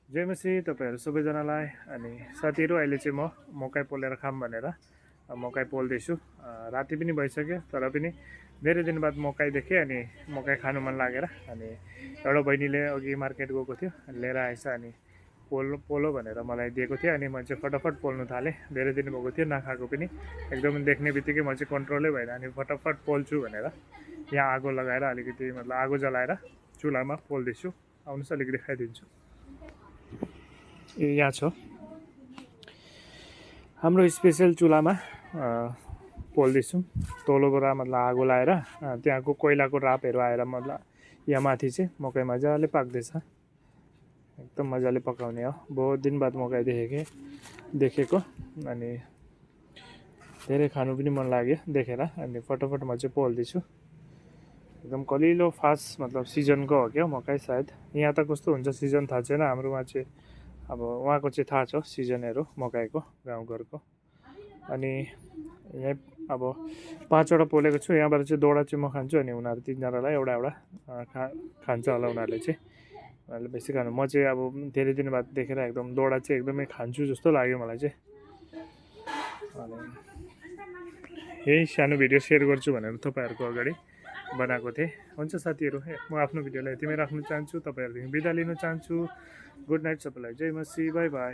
जय मसी तपाईँहरू सबैजनालाई। अनि साथीहरू अहिले चाहिँ म मकै पोलेर खाम भनेर मकै पोल्दैछु। राति पनि भइसक्यो तर पनि धेरै दिन बाद मकै देखेँ अनि मकै खानु मन लागेर अनि एउटा बहिनीले अघि मार्केट गएको थियो अनि लिएर आएछ अनि पोलो भनेर मलाई दिएको थियो अनि म चाहिँ फटाफट पोल्नु थालेँ। धेरै दिन भएको थियो नखाएको पनि, एकदम देख्ने बित्तिकै म चाहिँ कन्ट्रोलै भएन अनि फटाफट पोल्छु भनेर यहाँ आगो लगाएर अलिकति मतलब आगो जलाएर चुलामा पोल्दैछु। आउनुहोस् अलिकति देखाइदिन्छु। यहाँ छ हाम्रो स्पेसल चुलामा पोल्दैछौँ। तल्लोबाट मतलब आगो लाएर त्यहाँको कोइलाको रापहरू आएर मतलब यहाँ माथि चाहिँ मकै मजाले पाक्दैछ। एकदम मजाले पकाउने हो। बहुत दिन बाद मकै देखेको अनि धेरै खानु पनि मन लाग्यो देखेर अनि फटाफट म चाहिँ पोल्दैछु। एकदम कलिलो फास्ट मतलब सिजनको हो क्या मकै सायद। यहाँ त कस्तो हुन्छ सिजन थाहा छैन, हाम्रोमा चाहिँ अब उहाँको चाहिँ थाहा छ सिजनहरू मकैको गाउँघरको। अनि यहाँ अब 5वटा पोलेको छु। यहाँबाट चाहिँ दोवटा चाहिँ म खान्छु अनि उनीहरू 3जनालाई एउटा एउटा खान्छ होला उनीहरूले चाहिँ। उनीहरूले बेसी खानु, म चाहिँ अब धेरै दिन बाद देखेर एकदम दोवटा चाहिँ एकदमै खान्छु जस्तो लाग्यो मलाई चाहिँ। अनि यही सानो भिडियो सेयर गर्छु भनेर तपाईँहरूको अगाडि बनाएको थिएँ। हुन्छ साथीहरू, म आफ्नो भिडियोलाई यतिमै राख्न चाहन्छु। तपाईँहरूदेखि बिदा लिन चाहन्छु। गुड नाइट सबैलाई। जय मसी, बाई बाई।